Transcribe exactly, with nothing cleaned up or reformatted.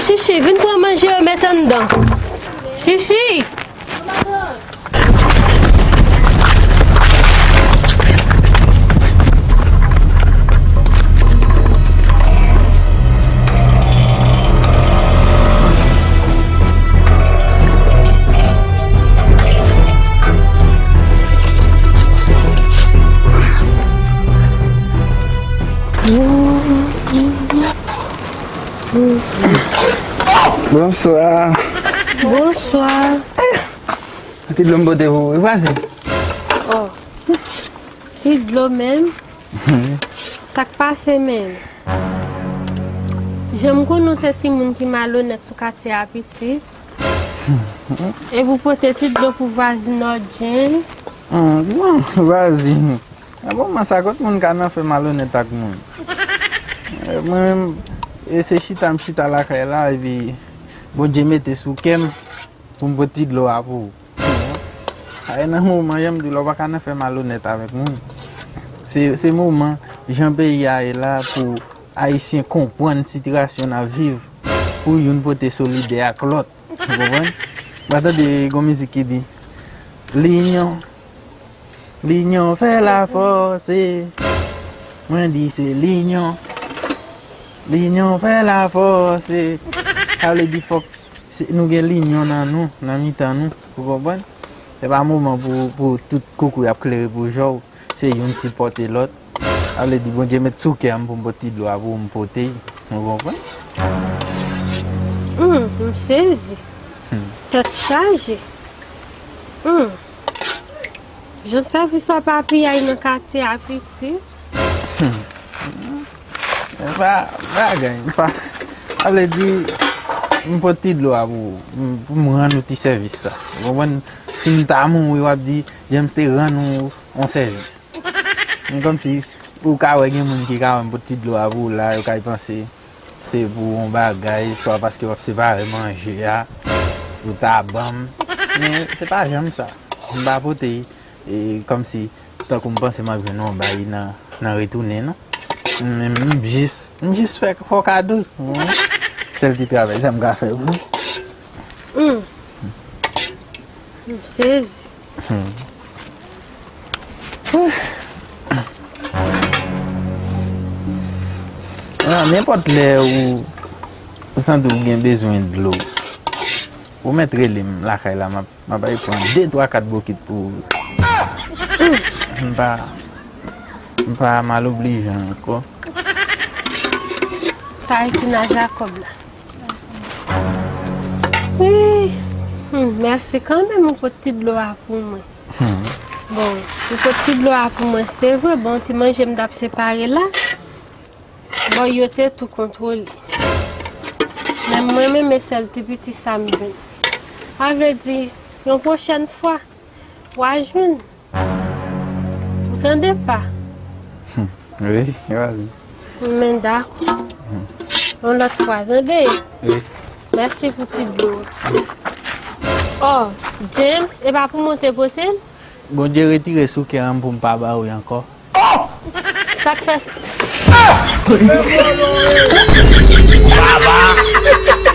Chichi, vin pran manje yo met anndan. Chichi! Bonswa. Bonswa. Ti dlo m pote pou ou, vwazen. Oh. Ti dlo menm? Sa k pase menm? Jan m konnen w se timoun ki malonèt sou katye a, pitit. Epi w pote ti dlo pou vwazin nan, James. Hmm, non, vwazin. Nan moman sa, kot moun ka nan fè malonèt ak moun? Eh, mwen menm, e se chita m chita lakay la, epi Bondye mete sou kè m pou m pote ti dlo a pou ou. Aye, nan moman, jan m di w la, ou pa ka nan fè malonèt avèk moun. Se, se moman, jan peyi a ye la, pou Ayisyen konprann sitiyasyon n ap viv, pou youn pote solidè ak lòt. Ou konprann? Ou pa tande gon mizik ki di, Linyon, linyon fè lafòs, e. Mwen di se linyon, linyon fè lafòs, e. Sa vle di fòk se, nou gen linyon nan nou, nan mitan nou, ou konprann? Se pa moman pou, pou tout koukouy ap klere pou jòw, se youn sipòte lòt. Sa vle di Bondye met sou kè m pou m pote ti dlo a pou m pote, ou konprann? Hmm, m sezi. Hmm. Tèt chaje. Hmm. Jan sèvis w ap apiyay nan katye a, pitit. Hmm. Pa bagay, pa, sa vle di, m pote ti dlo a pou, pou m rann ou ti sèvis sa. Ou konprann? Si m ta mouri, w ap di, James te rann ou yon sèvis. Men kòmsi, ou ka wè gen moun ki ka wè m pote ti dlo a pou ou la, yo ka panse se pou yon bagay, swa paske w ap separe manje a, ou ta ban m. Men se pa janm sa. M pa pote E, kòmsi, tankou m panse m ap jwenn yon bay nan, nan retounen, non. Men m jis, m jis fè fè w kado. Wi. Sèl ti travay sa m ka fè pou ou. Hmm. M sezi. Hmm. Ah, nenpòt lè ou, ou santi w gen bezwen dlo, ou mèt rele m lakay la, m ap M ap al pran de twa kat bokit pou ou. M pa, m pa maloblijan ankò. Sa e Tina Jacob la. Wi. Hmm, mèsi kanmenm, ou pot ti dlo a pou mwen. Hmm. Bon, ou pot ti dlo a pou mwen, se vre, bon, ti manje m t ap separe la. Bon, yo te tou kontwole. Men mwen menm, e sèl ti piti sa m jwenn. Sa vle di, yon pwochèn fwa, w a jwenn. Ou tande, pa? Hmm. Wi, wi. Men dakò. Hmm. Yon lòt fwa, tande? Wi. Mèsi pou ti dlo a. Oh, James, e pa pou mwen te pote l? Bondye retire sou kè an pou m pa ba ou l ankò. Sa k fè s- Baba!